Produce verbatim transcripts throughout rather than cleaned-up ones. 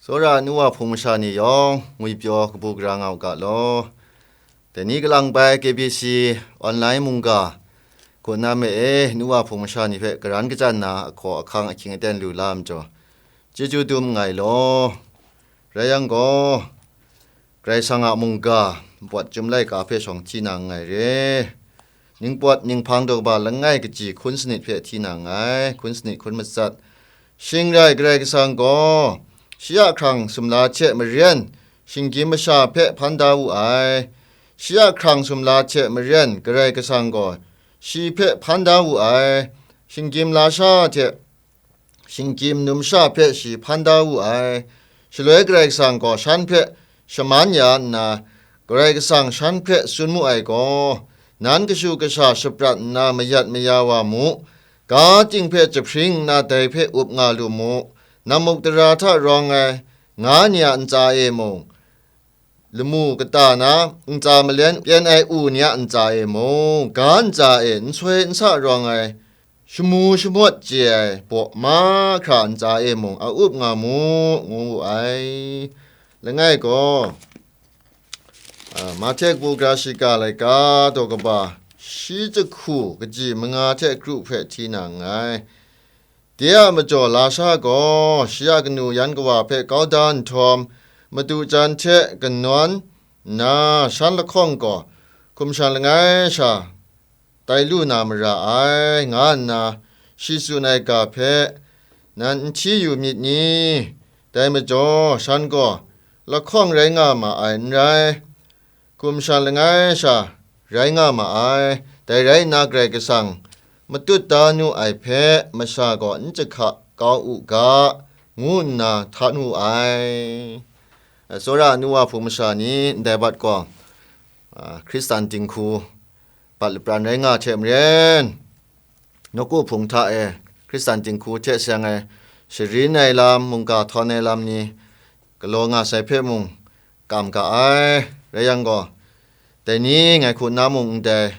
Tsawra nu wa hpung masha ni yawng, ngwipyaw kabu gara nga u ga law. Dai ni kalang bai K B C online mungga, hku na me e, nu wa hpung masha ni hpe karan kajan na ahkaw ahkang ahkying aten lu la majaw, chyeju dum nngai law. Rai yang gaw, Karai Kasang a mungga, npawt chyum laika hpe shawng hti na nngai re. Ningpawt ninghpang daw kaba langai kaji hkun sanit hpe hti na nngai, hkun sanit hkun matsat. Shing rai Karai Kasang gaw, shi a hkrang sumla hte maren, shinggyim masha hpe hpan da wu ai. Shi a hkrang sumla hte maren, Karai Kasang gaw, shi hpe hpan da wu ai. Shinggyim lasha hte shinggyim numsha hpe shi hpan da wu ai. Shaloi Karai Kasang gaw shan hpe shaman ya nna, Karai Kasang shan hpe tsun mu ai gaw, nan kashu kasha shaprat nna mayat maya wa mu, ga ting hpe jahpring nna dai hpe up nga lu mu, nammuk dara hta rawng ai nga ni a ntsa e mung, lamu kata na ntsa malen pyen ai u ni a ntsa e mung, ga ntsa e n soi n sa rawng ai shamu shamawt chye ai baw mahkra ntsa e mung a up nga mu, ngu wu ai. Langai gaw, a, Mahte kabu gara shiga laika daw kaba shi jahku kaji manga hte kru hpe hti na nngai. De a majaw lasha gaw, shi a kanu yan kawa hpe kau da nhtawm, madu jan hte kanawn nna, shan lahkawng gaw hkum shan langai sha tai lu na mara ai, nga nna shi tsun ai ga hpe nan n hti yu myit ni? Dai majaw, shan gaw lahkawng rai nga ma ai n rai, hkum shan langai sha rai nga ma ai. Dai rai nna, Karai Kasang matut da nu ai hpe masha gaw n jahka kau u ga, ngu nna htan wu ai. Tsawra nu wa hpung masha ni ndai bat gaw, a, Hkristan dinghku bat lapran rai nga hte maren, nawku hpung hta e Hkristan dinghku hte seng ai sharin ai lam, mungga htawn ai lam ni galaw nga sai hpe mung kam ga ai. Rai yang gaw, dai ni ngai hku na mung ndai,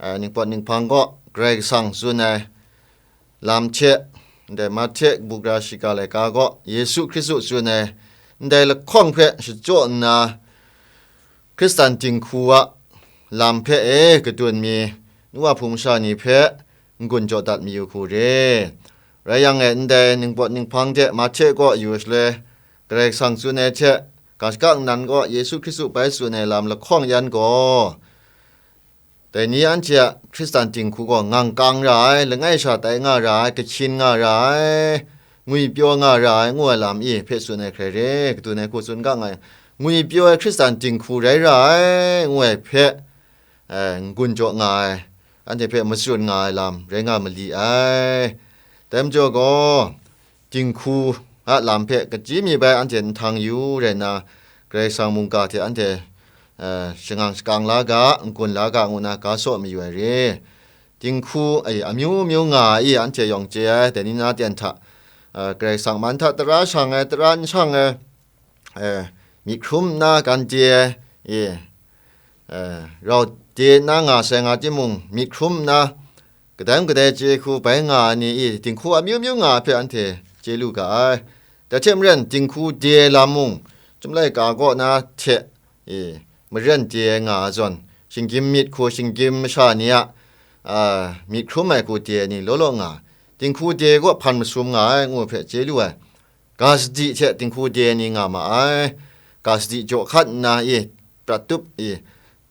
a, ningpawt ninghpang gaw Karai Kasang tsun ai lam hte, ndai Mahte kabu gara shiga laika gaw Yesu Hkristu tsun ai ndai lahkawng hpe shachyaw nna, Hkristan dinghku a lam hpe e kadun mi nu wa hpung masha ni hpe n-gun jaw dat mayu hku re. Rai yang e, ndai ningpawt ninghpang de Mahte kaw yu shaloi, Karai Kasang tsun ai hte, ga shaka nnan gaw Yesu Hkristu bai tsun ai lam lahkawng yan gaw, dai ni anhte a Hkristan dinghku gaw ngang kang ra ai, langai sha tai nga ra ai, kahkyin nga ra ai, ngwipyaw nga ra ai, ngu ai lam e hpe tsun ai hkrai re, kadun ai hku tsun ga nga ai, ngwipyaw ai Hkristan dinghku rai ra ai, ngu ai hpe, eh, n-gun jaw nga ai, anhte hpe matsun nga ai lam rai nga mali ai. Dai majaw gaw, dinghku a lam hpe kachyi mi bai anhte nhtang yu rai nna, Karai Kasang mungga hte anhte, eh, shangang shakang la ga, n-gun la ga ngu nna ga saw mayu ai re. Dinghku, eh, amyu myu nga ai, anhte yawng chye ai, dai ni na ten hta, eh, Karai Kasang man hta tara shang ai, tara n shang ai, eh, myit hkrum nna gante ai, eh, eh, rau de nna nga sai nga timung, myit hkrum nna, kadai mung kadai chye hku bai nga ai ni e, dinghku amyu myu nga ai hpe anhte chye lu ga ai. Dai hte maren, dinghku de ai lam mung, chyum laika kaw na hte e, maren de ai nga ai zawn, shinggyim myit hku shinggyim masha ni a, a, myit hkrum ai hku de ai ni law law nga ai. Dinghku de ai kaw hpan masum nga ai, ngu ai hpe chye lu ai. Ga sadi hte dinghku de ai ni nga ma ai. Ga sadi jaw hkat nna e, prat tup e,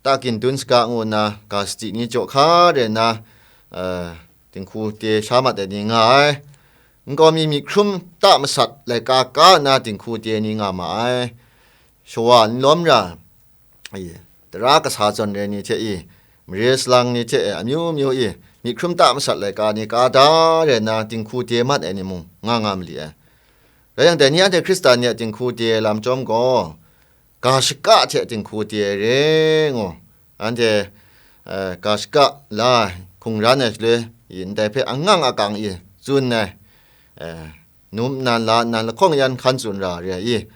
ta kin dun saga ngu nna, ga sadi ni jaw hkat re nna, eh, dinghku de sha mat ai ni nga ai. Nkau mi myit hkrum ta masat laika ka nna dinghku de ai ni nga ma ai. Shawa n lawm ra, e, tara kasa zawn re ni hte e, mare salang ni hte e, amyu myu e, myit hkrum ta masat laika ni ka da re nna, dinghku de mat ai ni mung nga nga mali ai. Rai yang, dai ni anhte Hkristan ni a dinghku de ai lam chyawm gaw, ga shaka hte dinghku de ai re ngu, anhte, eh, ga shaka la ai, hkungran ai shaloi, ndai hpe angang akang e tsun ai, eh, num nnan la nnan lahkawng yan hkan tsun ra re ai,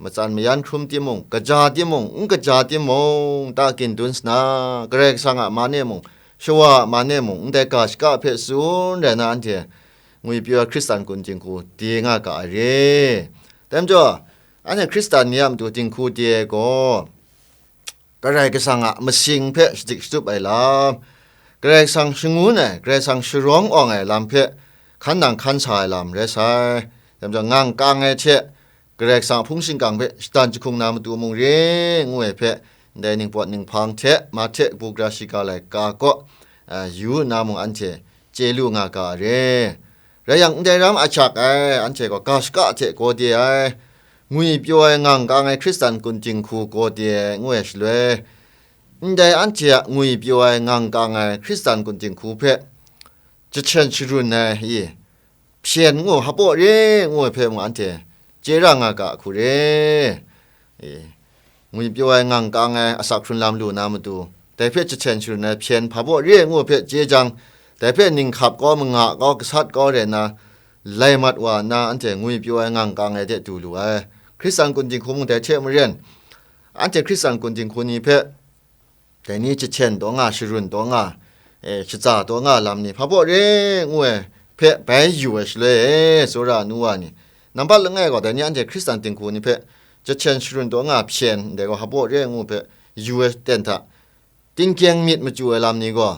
matsan mayan hkrum timung, kaja timung, n kaja timung, ta kin dun sana, Karai Kasang a man e mung, shawa a man e mung, ndai ga shaka hpe tsun rai na, anhte ngwipyaw ai Hkristan kun dinghku de nga ga ai re. Dai majaw, Anhte Hkristan ni a matu dinghku de ai gaw, Karai Kasang a masing hpe shadik shatup ai lam, Karai Kasang shangun ai, Karai Kasang sharawng awng ai lam hpe hkan nang hkan sa ai lam rai sai. Dai majaw, ngang kang ai hte Karai Kasang a hpung shingkang hpe shadan jahkung na matu mung re, ngu ai hpe, ndai ningpawt ninghpang hte Mahte kabu gara shiga laika kaw, a, yu nna mung anhte chye lu nga ga re. Rai yang, ndai ram ahkyak ai, anhte gaw ga shaka hte gaw de ai, ngwipyaw ai ngang kang ai Hkristan kun dinghku gaw de ai, ngu ai shaloi, ndai anhte a ngwipyaw ai ngang kang ai Hkristan kun dinghku hpe jahten sharun ai, i, hpyen ngu hpaw re ngu ai hpe mung anhte chye ra nga ga hku re. E, ngwipyaw ai ngang kang ai asak hkrun lam lu na matu, dai hpe jahten sharun ai hpyen hpaw re ngu ai hpe chye jang, dai hpe ninghkap kau, manga kau, gasat kau rai nna, lai mat wa nna, anhte ngwipyaw ai ngang kang ai de du lu ai. Hkristan kun dinghku mung dai hte maren, anhte Hkristan kun dinghku ni hpe, dai ni jahten taw nga, sharun taw nga, e, shaza taw nga lam ni hpaw re ngu ai hpe bai yu ai shaloi, e, tsawra nu wa ni, nambat langai gaw, dai ni anhte Hkristan dinghku ni hpe jahten sharun taw nga hpyen, ndai gaw hpaw re ngu hpe yu ai ten hta, tingkyeng myit machyu ai lam ni gaw,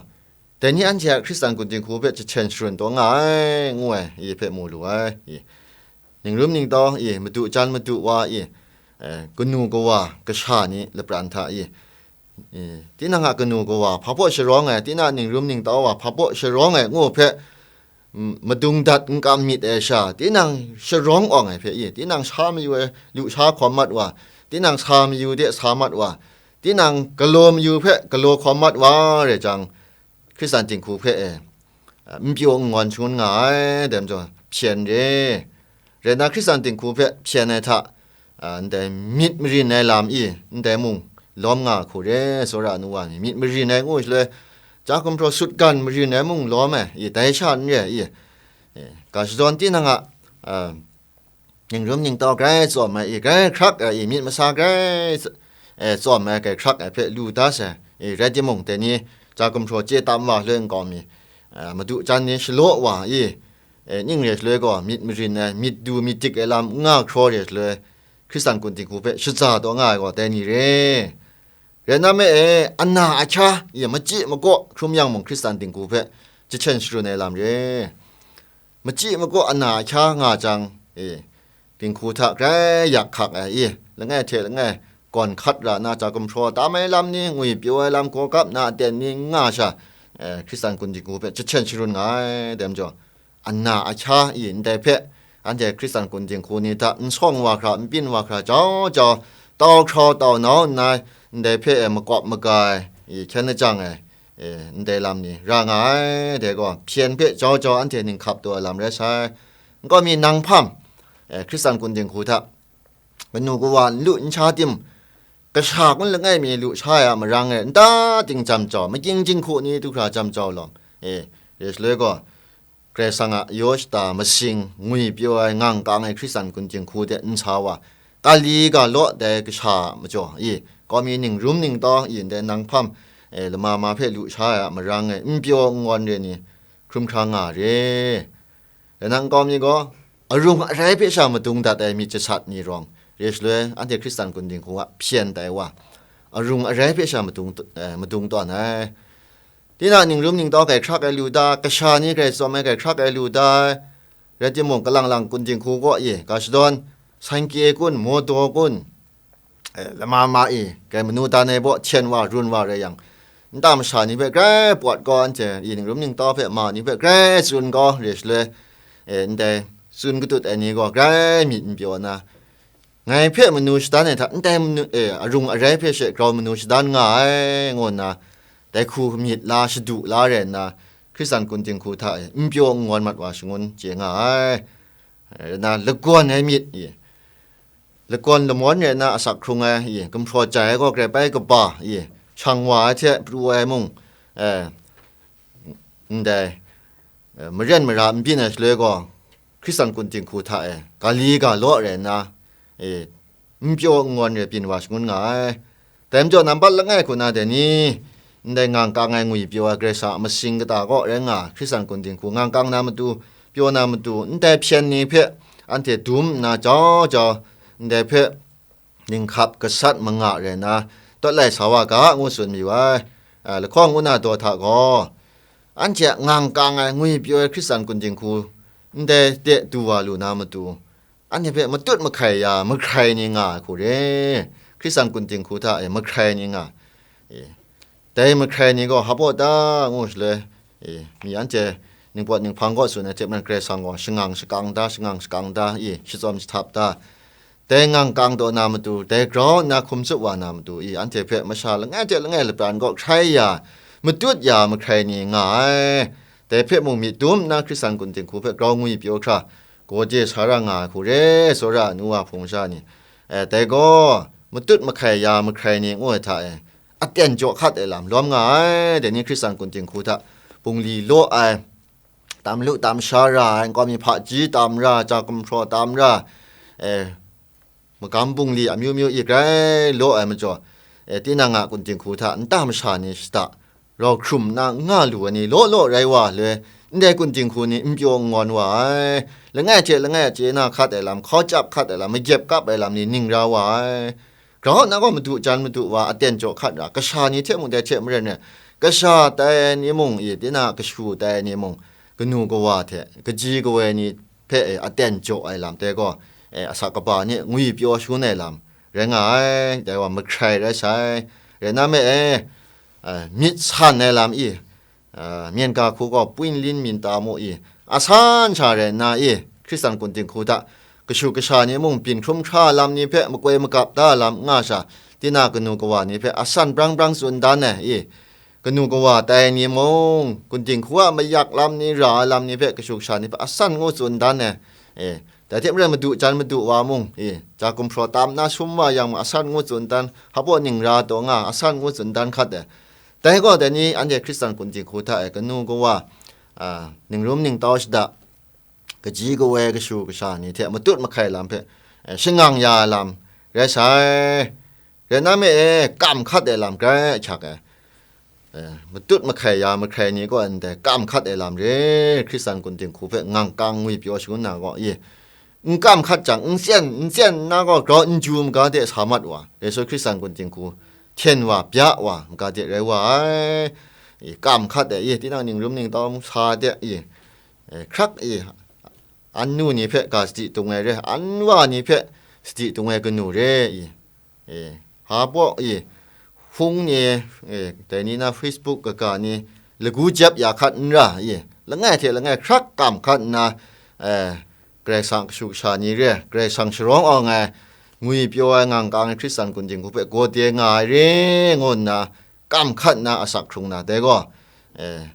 dai ni anhte a Hkristan kun dinghku hpe jahten sharun taw nga ai, ngu ai, i hpe mu lu ai, i. Ningrum ningtau, i, madu jan madu wa, i, e, kanu kawa, kasha ni lapran hta, i, e, tinang a kanu kawa hpaw sharawng ai, tinang a ningrum ningtau wa hpaw sharawng ai, ngu hpe, mm, madung dat n kam myit ai sha, tinang sharawng awng ai hpe, i, tinang sa mayu ai lusha hkawm mat wa, tinang sa mayu de sa mat wa, tinang galaw mayu hpe galaw hkawm mat wa rai jang, Hkristan dinghku hpe e, n pyaw n ngawn shangun nga ai, dai majaw hpyen re. Rai nna, Hkristan dinghku hpe hpyen ai hta, a, ndai myit marin ai lam i, ndai mung lawm nga hku re, tsawra nu wa ni, myit marin ai ngu shaloi, ja gumhpraw sutgan marin ai mung lawm ai i, dai sha n re i, e, ga shadawn tinang a, a, ningrum ningtau grai tsawm ai i, grai hkrak ai i, myit masa grai ts-, e, tsawm ai, grai hkrak ai hpe lu da sai i, rai timung, dai ni ja gumhpraw chye tam wa shaloi nkau mi, a, madu jan ni shalaw wa i, e, ning re shaloi gaw, myit marin ai, myit du myit dik ai lam n nga hkraw re shaloi, Hkristan kun dinghku hpe shaza taw nga ai gaw dai ni re. Rai nna me e, ana ahkya, i, machyi makaw hkrum yang mung, Hkristan dinghku hpe jahten sharun ai lam re. Machyi makaw ana ahkya nga jang, e, dinghku hta grai yak hkak ai, i, langai hte langai gawn hkat ra nna, ja gumhpraw tam ai lam ni, ngwipyaw ai lam, gaw gap na aten ni n nga sha, e, Hkristan kun dinghku hpe jahten sharun nga ai, dai majaw, ana ahkya i ndai hpe, anhte Hkristan kun dinghku ni hta n sawng wa hkra, n byin wa hkra, jau jau, tau hkrau tau nau nna, ndai hpe e makawp maga ai, i hkyen lajang ai, e, ndai lam ni ra nga ai, dai gaw hpyen hpe jau jau anhte ninghkap taw ai lam rai sai. Nkau mi nang hpam, e, Hkristan kun dinghku hta, kanu kawa n lu n sha tim, kasha kun langai mi lu sha ai a marang e, nta ting jam jau, makying jinghku ni du hkra jam jau lawm, e, re shaloi gaw, Karai Kasang a yaw shata masing ngwipyaw ai ngang kang ai Hkristan kun dinghku de n sa wa, kali ga law dai kasha a majaw i, kau mi ningrum ningtau i, ndai nang hpam, e, lama ma hpe lu sha ai a marang e, n pyaw n ngawn re ni, hkrum hkra nga re. Rai nna nkau mi gaw, arung arai hpe sha madung dat ai myit jasat ni rawng, re shaloi anhte Hkristan kun dinghku a hpyen tai wa, arung arai hpe sha madung, eh, madung tawn ai. Tinang ningrum ningtau grai hkrak ai lu da, kasha ni grai tsawm ai grai hkrak ai lu da, rai timung, kalang lang kun dinghku kaw e, ga shadawn, sanhkye kun, mawdaw kun, eh, lama ma e, grai manu dan ai baw hten wa, run wa rai yang, nta masha ni hpe grai pawt kau, anhte i ningrum ningtau hpe ma ni hpe grai tsun kau re shaloi, eh, ndai tsun katut ai ni gaw grai myit n pyaw nna, ngai hpe manu shadan ai hta, ndai manu, eh, arung arai hpe she grau manu shadan nga ai, ngu nna, dai hku myit la, shadu la rai nna, Hkristan kun dinghku hta e n pyaw n ngawn mat wa shangun chye nga ai. Eh, na lagawn ai myit e, lagawn lamawn rai nna asak hkrung ai, i, gumhpraw jai ai gaw grai pai kaba, i, shang wa ai hte pru ai mung, eh, ndai, eh, maren mara n byin ai shaloi gaw, Hkristan kun dinghku hta e, ga li ga law rai nna, e, n pyaw n ngawn rai byin wa shangun nga ai. Dai majaw, nambat langai hku na dai ni, ndai ngang kang ai ngwi pyaw ai Karai Kasang a masing kata kaw rai nga, Hkristan kun dinghku ngang kang na matu, pyaw na matu, ndai hpyen ni hpe anhte dum nna jau jau, ndai hpe ninghkap gasat manga rai nna, tawt lai sa wa ga, ngu tsun mayu ai. A, lahkawng ngu na daw hta gaw, anhte a ngang kang ai ngwipyaw ai Hkristan kun dinghku ndai de du wa lu na matu, anhte hpe matut mahkai ya mahkrai ni nga ai hku re, Hkristan kun dinghku hta e mahkrai ni nga, e, dai mahkrai ni gaw hpa ta ngu shaloi, e, mi anhte ningpawt ninghpang kaw tsun ai hte maren Karai Kasang gaw shangang shakang da, shangang shakang da, e, shachyawm shahtap da, dai ngang kang taw na matu, dai grau nna hkum tsup wa na matu, i anhte hpe masha langai hte langai lapran kaw hkrai ya, matut ya mahkrai ni nga ai. Dai hpe mung myit dum nna Hkristan kun dinghku hpe grau ngwipyaw hkra, gawde sa ra nga ai hku re, tsawra nu wa hpung sha ni, e, dai gaw matut mahkai ya mahkrai ni ngu ai hta e, aten jaw hkat ai lam lawm nga ai. Dai ni Hkristan kun dinghku hta bungli law ai, tam lu tam sha ra ai, nkau mi hpaji tam ra, ja gumhpraw tam ra, e, magam bungli amyu myu i grai law ai majaw, e, tinang a kun dinghku hta nta masha ni shada rau hkrum nna n nga lu ai ni law law rai wa le, ndai kun dinghku ni n pyaw n ngawn wa ai, langai hte langai a chye na hkat ai lam, hkau chyap hkat ai lam, magyep kap ai lam ni ning ra wa ai. Grau nna gaw madu jan madu wa aten jaw hkat ra, kasha ni hte mung dai hte maren rai, kasha tai ai ni mung, i, tinang a kashu tai ai ni mung, kanu kawa hte kaji kawoi ni hpe, e, aten jaw ai lam tai gaw, e, asak kaba ni ngwipyaw shangun ai lam rai nga ai, dai wa mahkrai rai sai. Rai nna me e, a, myit san ai lam i, a, myen ga hku gaw pwin lin myin ta mu i, asan sha rai nna i, Hkristan kun dinghku hta kashu kasha ni mung byin hkrum hkra lam ni hpe makoi magap da lam nga sha, tina kanu kawa ni hpe asan brang brang tsun dan ai i, kanu kawa tai ni mung, kun dinghku a mayak lam ni ra ai lam ni hpe kashu kasha ni hpe asan ngu tsun dan ai. E, dai hte maren madu jan madu wa mung, e, ja gumhpraw tam na sum wa yang mung asan ngu tsun dan, hpa ning ra taw nga asan ngu tsun dan hkat ai. Dai gaw dai ni anhte Hkristan kun dinghku hta e kanu kawa, a, ningrum ningtau shada, kaji kawoi kashu kasha ni hte matut mahkai lam hpe, e, shangang ya ai lam rai sai. Rai nna me e, kam hkat ai lam grai ahkyak ai. E, matut mahkai ya mahkrai ni gaw ndai kam hkat ai lam re, Hkristan kun dinghku hpe ngang kang ngwipyaw shangun na gaw, i, n kam hkat jang, n tsen, n tsen nna gaw grau n ju maga de sa mat wa, Yesu Hkristan kun dinghku hten wa, bya wa maga de rai wa ai. I, kam hkat ai, i, tinang ningrum ningtau sa de, i, e, hkrak, i, an nu ni hpe ga sadi tung ai re, an wa ni hpe sadi tung ai kanu re, i, e, hpa baw, i, hpung ni, e, dai ni na Facebook kaga ni lagu jep ya hkat n ra, i, langai hte langai hkrak kam hkat nna, e, Karai Kasang kashu kasha ni re, Karai Kasang sharawng awng ai, ngwipyaw ai, ngang kang ai Hkristan kun dinghku hpe gawde nga ai re, ngu nna kam hkat nna asak hkrung na, dai gaw, e,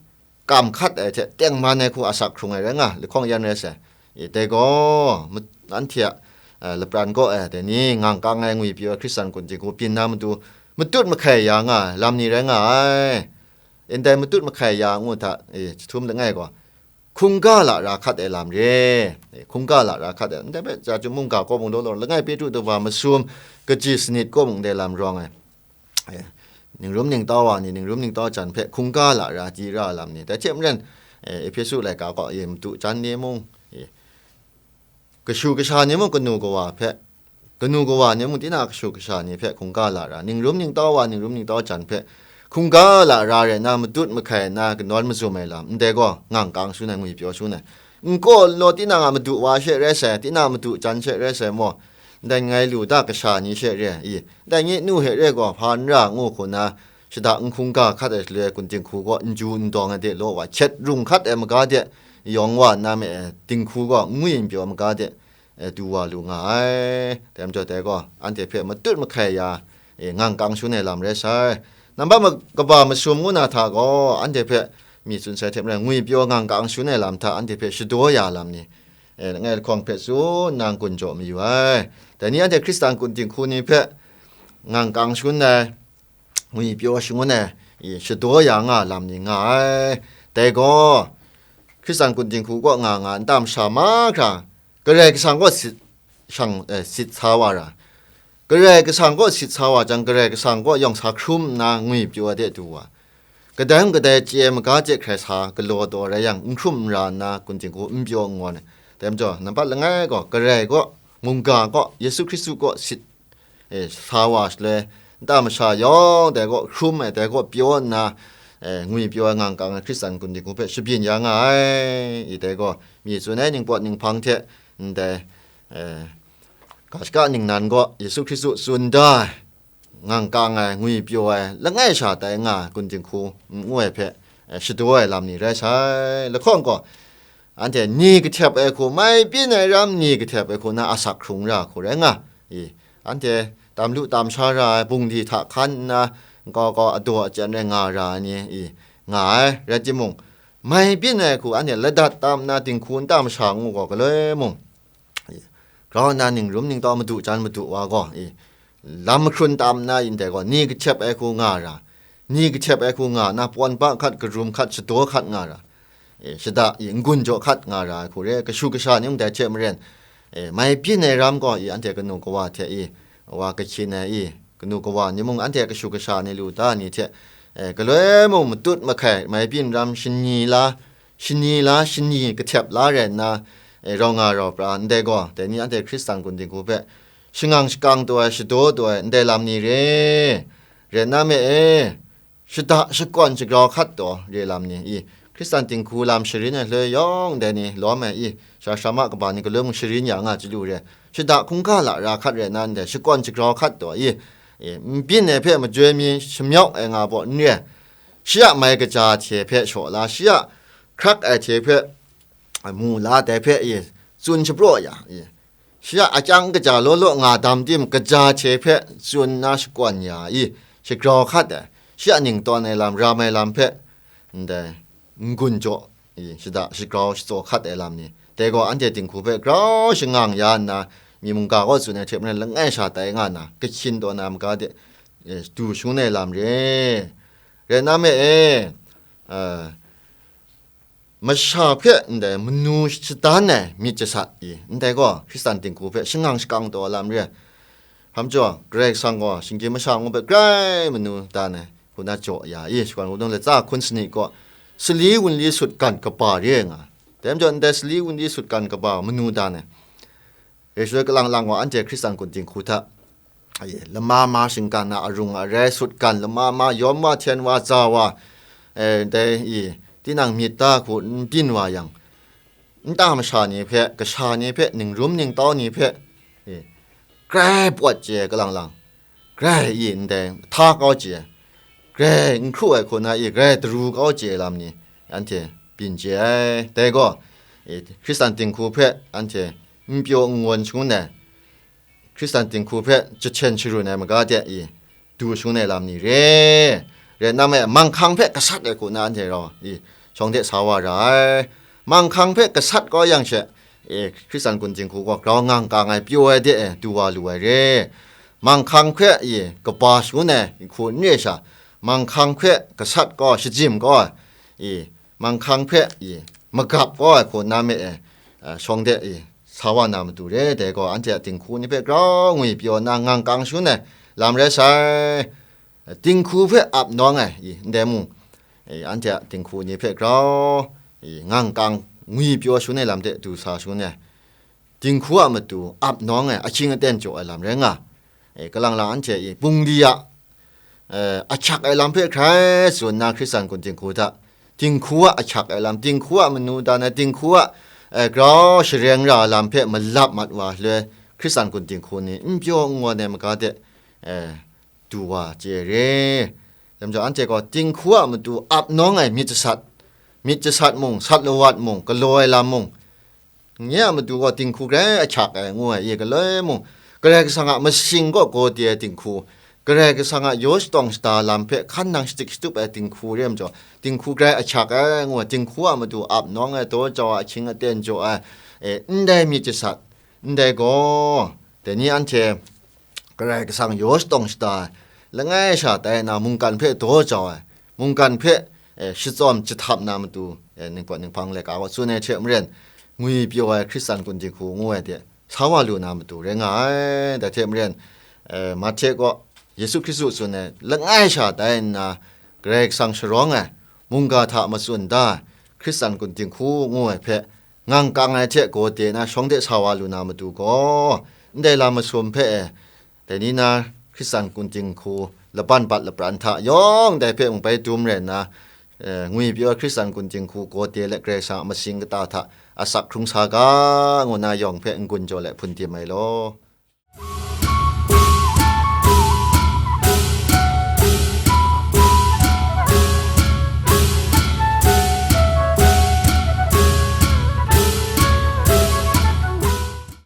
kam hkat ai hte tengman ai hku asak hkrung ai rai nga, lahkawng yan rai sai. E, dai gaw, ma-, anhte a, a, lapran kaw e, dai ni ngang kang ai ngwipyaw ai Hkristan kun dinghku byin na matu, matut mahkai ya nga ai lam ni rai nga ai. Ndai matut mahkai ya ngu hta, e, jahtum langai gaw, hkungga lara hkat ai lam re. E, hkungga lara hkat ai, ndai hpe ja chyum mungga kaw mung law law, langai Petru dawa masum, kaji sanit kaw mung ndai lam rawng ai. E, ningrum ningtau wa ni, ningrum ningtau jan hpe hkungga lara di ra ai lam ni, dai hte maren, e, Ehpesu laika kaw, e, madu jan ni mung, e, kashu kasha ni mung kanu kawa hpe, kanu kawa ni mung tinang kashu kasha ni hpe hkungga lara, ningrum ningtau wa, ningrum ningtau jan hpe hkungga lara rai nna, matut mahkai nna kanawn mazum ai lam, ndai gaw ngang kang shangun ai, ngwipyaw shangun ai. N kaw n law tinang a madu wa she rai sai, tinang a madu jan she rai sai maw, ndai ngai lu da kasha ni she re ai, i, ndai nye nu hte re gaw hpa n ra ngu hku nna, shada n hkungga hkat ai shaloi kun dinghku gaw n ju n dawng ai de law wa, hkyet rung hkat ai maga de, yawng wa nna me, e, dinghku gaw n ngwi n pyaw ai maga de, e, du wa lu nga ai. Dai majaw dai gaw, anhte hpe matut mahkai ya, e, ngang kang shangun ai lam rai sai. Nambat ma-, kaba masum ngu na hta gaw, anhte hpe mi tsun sai hte maren, ngwipyaw ngang kang shangun ai lam hta anhte hpe shadaw ya lam ni, e, langai lahkawng hpe tsun nna n-gun jaw mayu ai. Dai ni anhte Hkristan kun dinghku ni hpe ngang kang shangun ai, ngwipyaw shangun ai, i, shadaw ya nga lam ni nga ai. Dai gaw, Hkristan kun dinghku kaw nga nga nta masha mahkra, Karai Kasang kaw sit, shang, eh, sit sa wa ra, Karai Kasang kaw sit sa wa jang, Karai Kasang kaw yawng sa hkrum nna ngwipyaw de du wa, kadai mung kadai chye ai maga hte hkrai sa galaw taw rai yang, n hkrum n ra nna kun dinghku n pyaw n ngawn ai. Dai majaw, nambat langai gaw, Karai kaw mungga kaw, Yesu Hkristu kaw sit, e, sa wa shaloi, nta masha yawng dai kaw hkrum ai, dai kaw pyaw nna, e, ngwi pyaw ai ngang kang ai Hkristan kun dinghku hpe shabyin ya nga ai, i dai gaw, myi tsun ai ningpawt ninghpang hte ndai, e, ga shaka ningnan gaw Yesu Hkristu tsun da ai, ngang kang ai, ngwi pyaw ai, langai sha tai nga ai kun dinghku n ngu ai hpe, e, shadaw ai lam ni rai sai. Lahkawng gaw, anhte ni kahtep ai hku, mai byin ai ram ni kahtep ai hku na asak hkrung ra hku rai nga, i, anhte tam lu tam sha ra ai bungli hta hkan nna, nkau kau adaw achyen rai nga ra ai ni, i, nga ai, rai timung, mai byin ai hku anhte ladat tam nna dinghku nta masha ngu gaw galoi mung, i, grau nna ningrum ningtau madu jan madu wa gaw, i, lam mahkrun tam nna yin dai gaw, ni kahtep ai hku nga ra, ni kahtep ai hku nga na, pawn ba hkat, karum hkat, shadaw hkat nga ra, e, shada, i, n-gun jaw hkat nga ra ai hku re, kashu kasha ni mung dai hte maren, e, mai byin ai ram gaw, i, anhte kanu kawa hte, i, wa kahkyin ai, i, kanu kawa ni mung anhte kashu kasha ni lu da ni hte, e, galoi mung matut mahkai mai byin ram shani la, shani la, shani kahtep la rai nna, e, rau nga rau pra ndai gaw, dai ni anhte Hkristan kun dinghku hpe shangang shakang taw ai, shadaw taw ai ndai lam ni re, rai nna me e, shada shakawn shagrau hkat taw re lam ni, i, Hkristan dinghku lam sharin ai hloi yawng dai ni lawm ai, i, sha sha ma kaba ni galoi mung sharin ya nga chyalu re, shada hkungga lara hkat rai nna ndai shakawn shagrau hkat taw, i, i, n byin ai hpe majoi mi shamyawk ai nga baw n re, shi a mai kaja hte hpe shaw la, shi a hkrak ai hte hpe mu la, dai hpe, i, tsun shapraw ya, i, shi a akyang kaja law law nga dam tim, kaja hte hpe tsun nna shakawn ya, i, shagrau hkat ai, shi a ning tawn ai lam, ram ai lam hpe ndai n-gun jaw, i, shada shagrau shatsaw hkat ai lam ni, dai gaw anhte dinghku hpe grau shangang ya nna, myi mungga gaw tsun ai hte maren langai sha tai nga nna, kahkyin taw na maga de, e, du shangun ai lam re. Rai nna me e, e, masha hpe ndai manu shadan ai myit jasat i, ndai gaw Hkristan dinghku hpe shangang shakang taw ai lam re ai. Hpa majaw, Karai Kasang gaw shinggyim masha ngu hpe grai manu dan ai, hku na jaw ya i, shakawn wunung latsa hkun sanit gaw, sali wunli sutgan kaba re ai nga. Dai majaw, ndai sali wunli sutgan kaba manu dan ai, e, shaloi kalang lang wa anhte Hkristan kun dinghku hta, e, lama ma shinggan a arung arai sutgan, lama ma yawm wa, hten wa, za wa, e, dai, i, tinang myit da hku n byin wa yang, nta masha ni hpe, kasha ni hpe, ningrum ningtau ni hpe, e, grai pawt chye ai kalang lang, grai, i, ndai hta kau chye ai, grai n hkru ai hku na, i, grai daru kau chye ai lam ni anhte byin chye ai. Dai gaw, e, Hkristan dinghku hpe anhte n pyaw n ngawn shangun ai, Hkristan dinghku hpe jahten sharun ai maga de, i, du shangun ai lam ni re. Rai nna me, manghkang hpe gasat ai hku na anhte rau, i, shawng de sa wa ra ai. Manghkang hpe gasat kau yang she, e, Hkristan kun dinghku gaw grau ngang kang ai, pyaw ai de e du wa lu ai re. Manghkang hpe, i, kaba shangun ai hku n re sha, manghkang hpe gasat kau, shajim kau ai, i, manghkang hpe, i, magap kau ai hku na me e, a, shawng de, i, sa wa na matu re, dai gaw anhte a dinghku ni hpe grau ngwi pyaw nna ngang kang shangun ai lam rai sai. Dinghku hpe ap nawng ai, i, ndai mung, i, anhte a dinghku ni hpe grau, i, ngang kang ngwi pyaw shangun ai lam de du sa shangun ai. Dinghku a matu ap nawng ai, ahkying aten jaw ai lam rai nga. E, kalang lang anhte, i, bungli a, e, ahkyak ai lam hpe hkrai tsun nna Hkristan kun dinghku hta, dinghku a ahkyak ai lam, dinghku a manu dan ai, dinghku a, e, grau shareng ra ai lam hpe malap mat wa le, Hkristan kun dinghku ni n pyaw n ngawn ai maga de, e, du wa chye re. Dai majaw, anhte gaw dinghku a matu ap nawng ai myit jasat, myit jasat mung, sat lawat mung, galaw ai lam mung, nye a matu gaw dinghku grai ahkyak ai, ngu ai, i, galoi mung, Karai Kasang a masing kaw gawde ai dinghku, Karai Kasang a yaw shatawng shada lam hpe hkan nang shadik shatup ai dinghku re ai majaw, dinghku grai ahkyak ai, ngu ai, dinghku a matu ap nawng ai, daw jau ai, ahkying aten jaw ai, e, ndai myit jasat, ndai gaw, dai ni anhte Karai Kasang yaw shatawng shada ai, langai sha tai na mungkan hpe daw jau ai, mungkan hpe, e, shitsawm jahtap na matu, e, ningpawt ninghpang laika gaw tsun ai hte maren, ngwi pyaw ai Hkristan kun dinghku ngu ai de, sa wa lu na matu rai nga ai. Dai hte maren, e, Mahte gaw Yesu Hkristu tsun ai, langai sha tai nna, Karai Kasang sharawng ai, mungga hta matsun da ai, Hkristan kun dinghku ngu ai hpe, ngang kang ai hte gaw de na shawng de sa wa lu na matu gaw, ndai lam masum hpe e, dai ni na Hkristan kunting hku laban bat lapran hta yawng dai hpe mung bai dum rai nna, eh, ngwi pyaw ai Hkristan kunting hku gaw de let Karai Kasang a masing kata hta asak hkrung sa ga, ngu na yawng hpe n-gun jaw let hpun tim ai law.